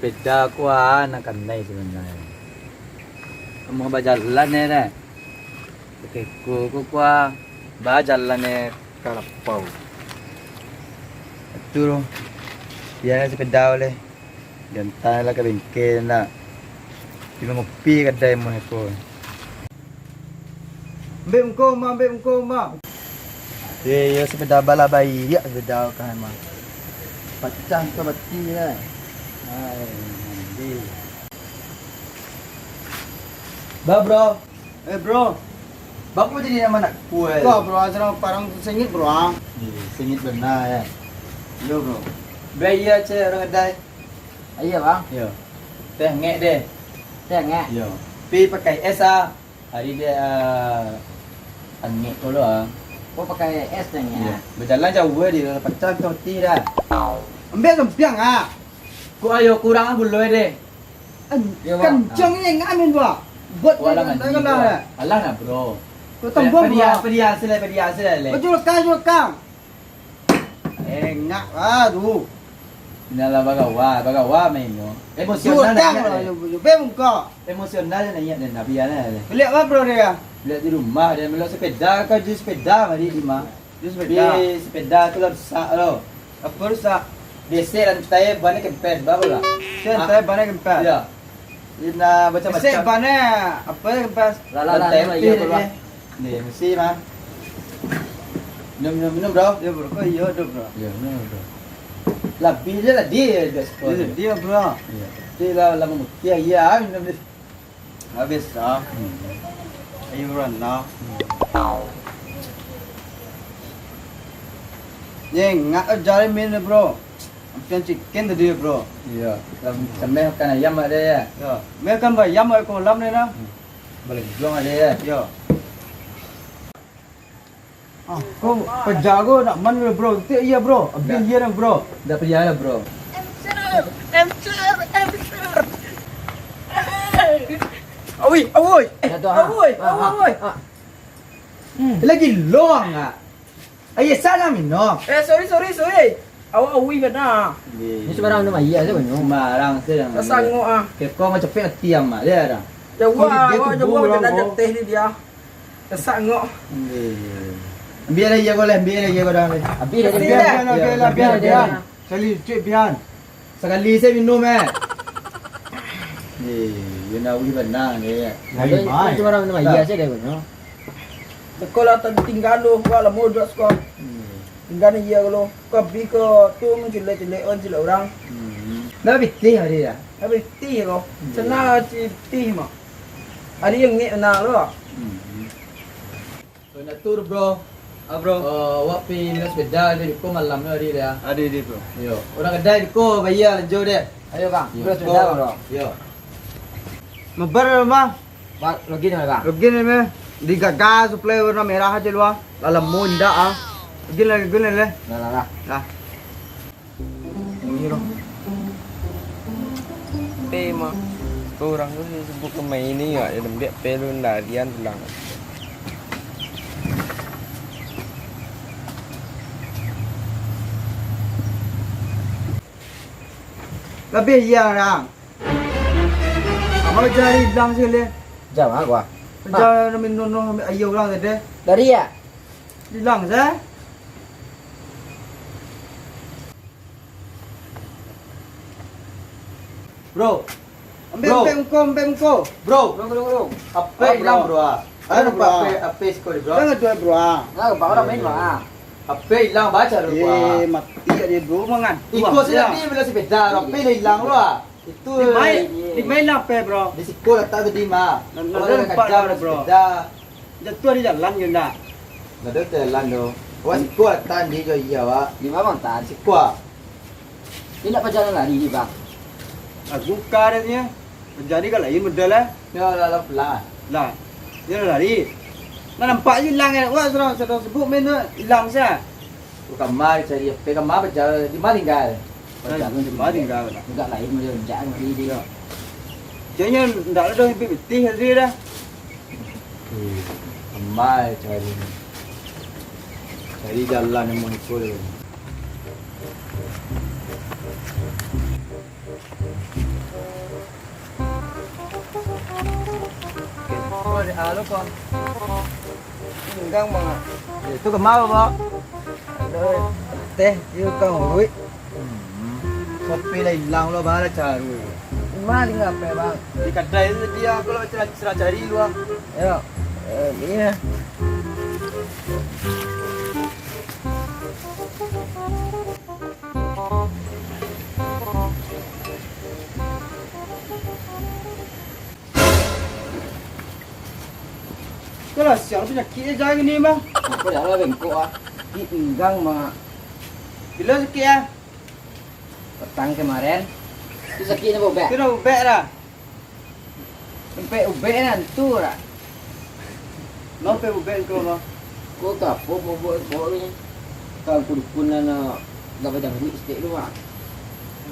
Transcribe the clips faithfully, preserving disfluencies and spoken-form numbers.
Sepeda ko a nan kanai sabananyo. Amuah bajalan e, deh. Bakeko ko kua bajalan e ka lapau. Itu lo. Bia sepeda leh. Diantalah ka bengke nak. Pi mangopi kadai amuah ko. Ambek muko, Mak, ambek muko, Mak. Iyo, iyo, sepeda balah baiak sepeda kan, Mak. Pacah ka bati lah. Hai, mandi. Ba, bro. Eh, bro. Bako jadi nan manakuik. Wah, bro, asal parang sengit, bro, ah. Iyo, sengit bana, yo. Iyo, bro. Bia, iyo, cek urang kadai. Iyo, Bang. Iyo. Teh angek deh. Teh angek? Iyo. Pi pakai es, ah. Ari deh, ah, angek ko lo, ah. Ko pakai es teh angek, ah? Iyo. Bajalan jauah deh, pacah ka bati dah. Ambek sampiang, ah. Ko ayo kurang, ah, gulo deh. An-, Iyo, Bang. Kancang ni angek amin, Bang. Buat Oh, alah, dia mandi, kalah, Bro. Ya. Alah nak, Bro. Kau tambah, Bro. Padiah, padiah, silai, padiah, silai, leh. Baju lekang, baju lekang. Angek lah tu. Inilah bagawa, bagawa main tu. Emosional Baju lekang nak lah, ingat, leh. Baju, baju. Beh, muka. Emosional nak ingat, leh, nak biar, leh. Beli apa, Bro, dia? Beli di rumah, dia beli sepeda, kau beli sepeda, mari di rumah. Beli sepeda. Beli sepeda tu lah rusak lo. Apa rusak? Biasa lantai ban kempes, baru lah. Biasa lantai ban kempes? Iyo. Ina macam-macam. Biasa ban apa kempes? Lah, lah, lah, Lantai lah, putih iyo, dia. Bro. Ni, mesti mah. Minum, minum, minum, bro. Iyo, bro. Kau iyo, dok, bro. Iyo, minum, bro. Labih je lah, dia, dia sekolah. Dia, dia, bro. Iyo. Dia lah, lama mutiah, iya, minum dia. Habis, ah. Hmm. Hiburan, ah. Hmm. Ye, ngak jari min, bro. Ampian chicken tadi, bro. Iyo, lam-, sambil makan ayam ada ya? Yo, makan bayam ada kolam ni, nah. Hmm. Balenjuang ada ya? Yo. Ah, kau kerja kau nak mana, bro? Tik iya, bro. Abih Dah. Iya dah, bro. Dah pergi lah, bro. Awi, awi. Dah tu, ah. Awi, Ah, ah, awi. Ah. Hmm. Lagi long ah. Ayo salam minum. Eh, sorry, sorry, sorry. Awak awi bana. Ni sembarang minum aia saja, banyak. Sembarang saja. Tasangok ah. Keko macam pek ati amat dia dah. Jauah, Kau dia awak tu jauah burang jalan kau. Jateh ni dia. Tasangok. Ni. Ambil lagi aku leh, ambil lagi aku dah. Habis dah. Biar, biar, biar, biar, biar, biar. Sekali, cik, biar. Sakali se minum, eh. Eh, yo nak ulih bana, eh. Lain, Macam, mai. Macam urang minum aia se deh, no. Sekolah tadi tingga lo, wak lamo juo sekolah. Hmm. Tingga ni iya lo. Ka bi ka tu mancilek-cilek, mancilek urang. Hmm. Dah pitih hari dah. Dah pitih ko. Hmm. Senang pitih mah. Hari yang ngek bana lo. Hmm. Kondatur, bro. Ah, bro. Eh, awak pai naik sepeda di ko malam ni hari dia. Ado, ado, bro. Yo. Urang kadai di ko bayar lanjo deh. Ayo, Bang. Yo. Bro, sepeda, bro. Yo. Mabar, Bang. Bang, login, Bang. Login ni, meh. Digaga suplai warna merah aja lu, ah. Lah lamo indak, ah. Login lah, login lah, leh. Lah, lah, lah. Lah. Bunyi lo. Pe mah. Urang tu si sebut pemain ni yo, dia lembek pe lu larian pulang. Labiah iya urang. Apo jari ilang sih leh? Jam ah gua. Jam minum aia urang tadi. Dari ya? Ilang sih. Bro. Ambil, Bro. Ambil engko, ambil engko. Bro. Bro, bro, bro. Apo ilang, bro, ah? Ado nampak apo, apo siko di, bro? Jangan jual, bro, ah. Nah, bang, orang main, bang, ah. Apo ilang baco, bro, ah? Eh, mati ya dia, bro, mangan. Iko sih tadi beli sepeda, apo ilang, bro, ah? Itu di main, di main apo, bro? Di siko latak tadi, mah. Nah, nah, nampak, bro. Sepeda. Jatuah di jalan ke ndak? Ndak ado jalan tu. Awak siko atan di jo iya, Wak. Di ma, Bang, tan? Siko, ah. Indak pajalan lari ni, Bang. Ah, buka dah ni. Jadi ka lain model, eh. Ya, lah, lah, lah. Lah. Dia lah lari. Nah, nampak je ilang, eh. Wak, surang, surang sebut main tu ilang sia. Ka ma cari apo, ka ma bajalan, di ma tinggal? Nah, di ma tinggal? Agak lain model, jangan lari dia. Ya. Jangan, ndak ado pitih tadi dah. Hmm, amai cari. Cari jalan yang mangkul. Oh, di alo, Pak. Pinggang, Bang. Itu kemau, Pak. Ada teh, itu kang uruik. Hmm. Kopi lah ilang lo, Bang, lah cari. Di mana tinggal apa, Bang? Di kadai tu tadi aku lah cari, cari, cari lu, ah. Ya, eh, iya. Itulah, sial panyakik je jangan ni, Bang. Aku dah lah bengkok, ah. Di pinggang, Bang. Bila sakit, ah? Petang kemarin. Tu sakitnya bobek? Tu dah bobek dah. Sampai ubek nan tu lah. Lo pe ubek ko lo. Ko kapo bobek ko ni? Kau kudukun nan, ah, gak bajangguik sitik tu, ah.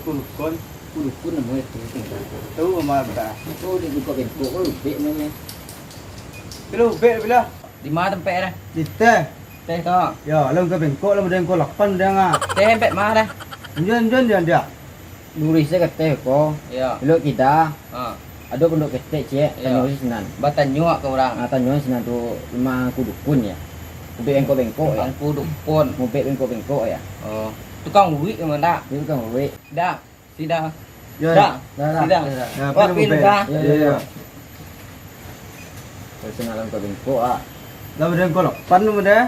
Kudukun? Kudukun namo itu, tinggal. Tu mah dah. Ko di bengkok-bengkok ko ubek namanya. Bilo ubek, bilo? Di ma tampek dah? Di teh. Teh ko. Yo, lah ka bengkok lah, model ko lapan dah, ah. Teh tampek ma dah? Unjuan, unjuan, unjuan, dia. Lurih se ka teh ko. Yo. Belok kida. Ha. Ado pondok ketek ciek, yo. Tanyo sinan. Batanyo ka urang. Ah, tanyo sinan tu, rumah angku dukun ya. Ubek bengkok-bengkok ya. Angku dukun. Ubek bengkok-bengkok ya. Oh. Tukang uruik memang dak? Iyo, tukang uruik. Dak. Sida. Yo, dah, dah, dah. Sida. Yo, dah. Wak, pi dah. Yo, yo, yo. Kalau sinan ka bengkok, ah. Lah, badan kau lapan tu, dah.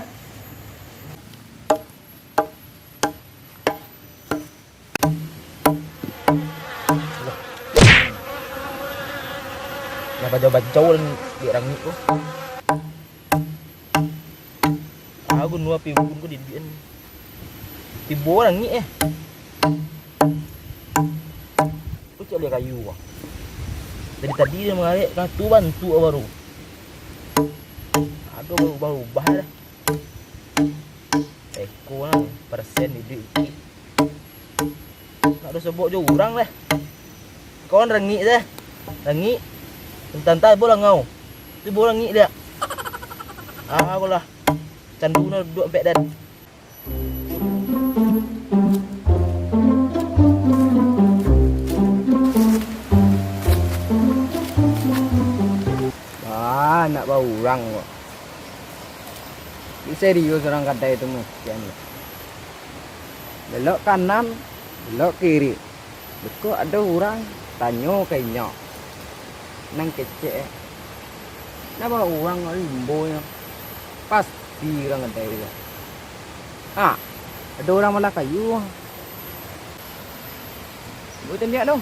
Lah, bajau-bajau lah, duit rangik tu. Ah, gunua pibun ko didian. Tibo nangik eh. Pucuk dia kayu ah. Dari tadi dia mangarek, kan tu bantuak baru. Aduh, baru ubah-ubah dah. Eko lah, persen diduik ikik. Nak doso bok jo urang leh. Kawan rangik deh. Rangik. Entah-entah bo langau. Tu bo rangik dia. Ah, apolah. Candu na duduak ampek dan. Ah, nak baurang kok. Serius urang kadai tu mungkin. Belok kanan, belok kiri. Beko ado urang tanyo ka inyo. Nan kecek eh. Napa urang limbonyo? Pasti urang kadai tu. Ah, ado urang malah kayu. Bukan dia tu.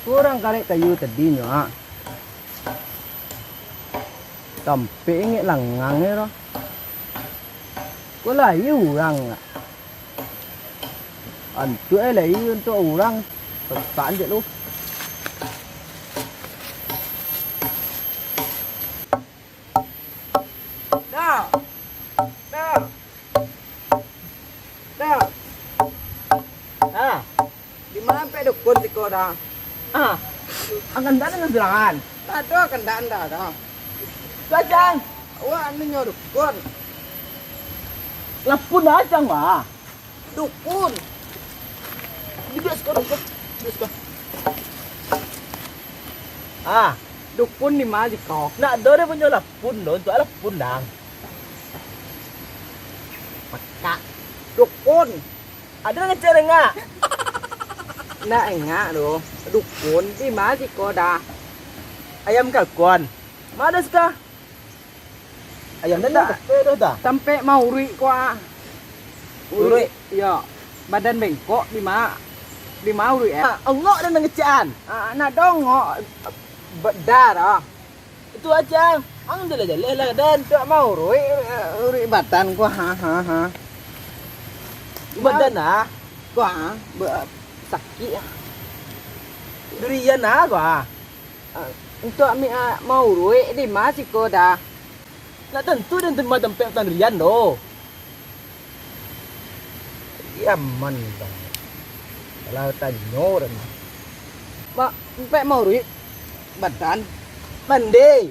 Urang karek kayu tadinyo, ah. Tampek ingek langang ni tu. Ko lai urang. Antuak eh lai untuak urang. Sesak je lu. Dah. Dah. Dah. Ah. Di ma ampek dukun siko dah? Ah, akan dah dengan serangan. Ado akan dah dah dah. Tu acang. Awak anu nyo dukun. Lapun dah acang bah. Dukun. Duduak siko, duduak siko. Ah, dukun di ma siko? Nak ado deh punyo lapun tu, untuak lapun dang. Pakak. Dukun. Ado nan ngecek dengak? Ndak dengak doh. Dukun, di ma siko dah? Ayam kalkun. Ma ado siko? Ayam dah tak? Tampek mauruik ko ah. Uruik? Iyo. Badan bengkok di ma? Di ma uruik eh? Ah, Allah dah nan ngecek an. Ah, nak dongok. Bedar ah. Itu aja. Ang jaleh-jaleh lah, Dan. Dak mau uruik, uruik badan ko, ha, ha, ha. Badan ah. Ko, ha, be-, sakik ah. Durian ah, ko, ha. Ah, untuak mi, ah, mau uruik di ma siko dah. Nak tantu den tempat tampek durian doh. Aman, Bang. Salah tanyo urang. Mak, ampek mauruik badan. Mandi.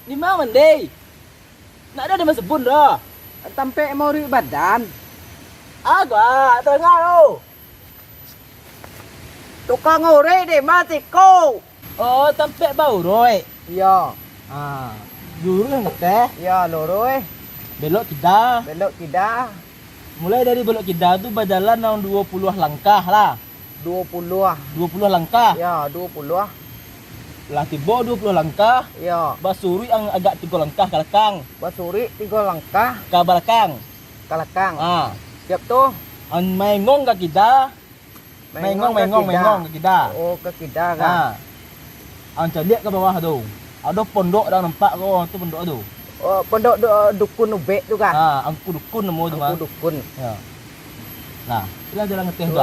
Di ma mandi? Nak ado di ma sabun doh. Tampek mauruik badan. Agak tengah tu. Tukang urek di ma siko? Oh, tampek bauruek. Iyo. Ah, luruih nan kateh. Iyo, luruih. Belok kida. Belok kida. Mulai dari belok kida tu bajalan nan duo puluah langkah lah. Duo puluah. Duo puluah langkah. Iyo, duo puluah. Lah tibo duo puluah langkah. Iyo. Basuruik ang agak tigo langkah ka balakang. Basuruik tigo langkah. Ka balakang. Ka balakang. Ah. Siap tu. Ang maengong ka kida. Maengong, maengong, maengong ka kida. Oh, ka kida ka. Ha. Ang caliak ka bawah tu. Ado pondok dah nampak ko, tu pondok tu. Oh, pondok du-, dukun ubek tu ka? Ha, Angku Dukun namo tu mah. Angku Dukun. Ya. Nah, itulah jalan ngeteh tu.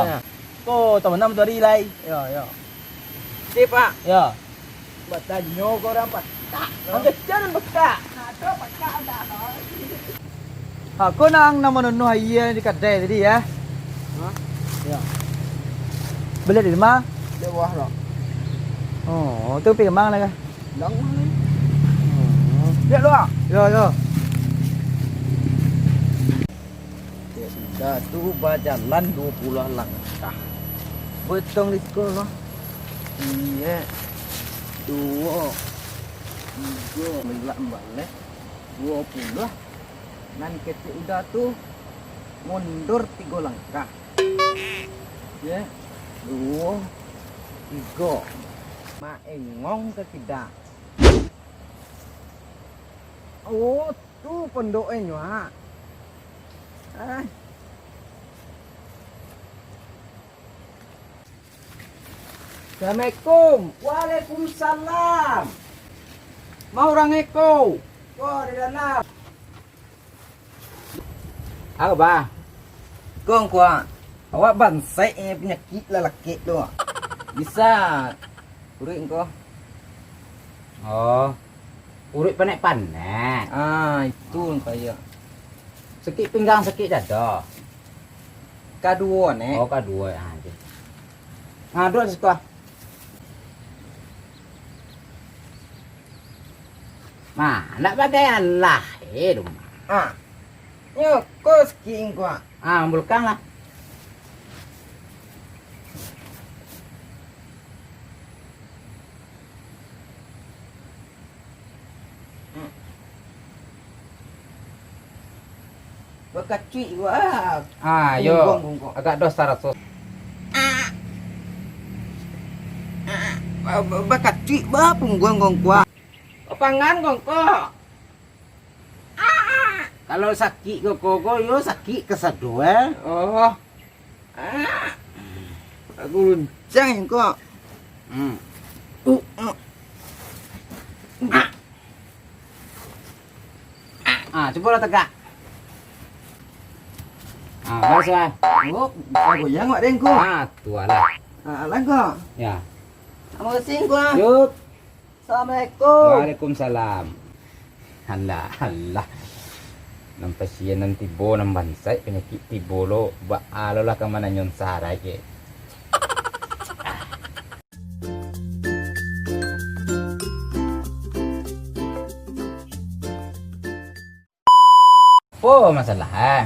Ko, tamanam tu hari lai. Ya, ya. Oke, Pak. Ya. Batanyo ko urang pakak. Angkecek nan pakak. Ado pakak dah. Ha, ko nan, nan manunuah aia di kadai tadi, ya? Hah? Ya. Bali di ma? Di bawah tu. Oh, tu pi kemang lah kah? Dang. Oh. Lihat tu, ah. Ya, ya. Cek Uda tu bajalan duo puluah langkah. Betong di siko lo. Iyo. Duo. Tigo. Melak baleh. Duo puluah. Nan kecek Uda tu mundur tigo langkah. Iyo. Duo. Tigo. Maengong ka kida. Oh, tu pondok e nyo, ha. Ah. Assalamualaikum. Waalaikumsalam. Ma urang e ko? Ko di dalam. Apo, Bah? Ko ngku, awak bansaik e panyakik lalakek tu. Bisa uruik ngku? Oh. Uruik panek-panek. Ah, itu nan payah. Sakik pinggang, sakik dado. Kaduo, Nek. Oh, kaduo, ah, je. Ah, duduak siko. Nah, ndak bagai alah, eh, rumah. Ah. Nyo, ko sakik ngku. Ah, bulkang lah. Bakacuik gua. Ah, yo. Pungguang gongkok. Agak dos saratus. Ah, ba-, ba-, bakacuik ba pungguang gongkok. Pangan gongkok. Kalau sakik gongkok ko, yo sakik kasado, eh. Oh. Ah. Aku runcang ko. Hmm. Uh, uh. Ah, cubolah tagak. Ah, baru suai. Oh, bisa goyang wak dengku. Ah, tu lah. Ah, langkah. Ya. Terima kasih, Ngku. Yuk. Assalamualaikum. Waalaikumsalam. Alah, alah. Nan pasian nan tibo, nan bansaik panyakik tibo lo, baa lo lah ka mananyo sarai ke. Apo masalah, eh?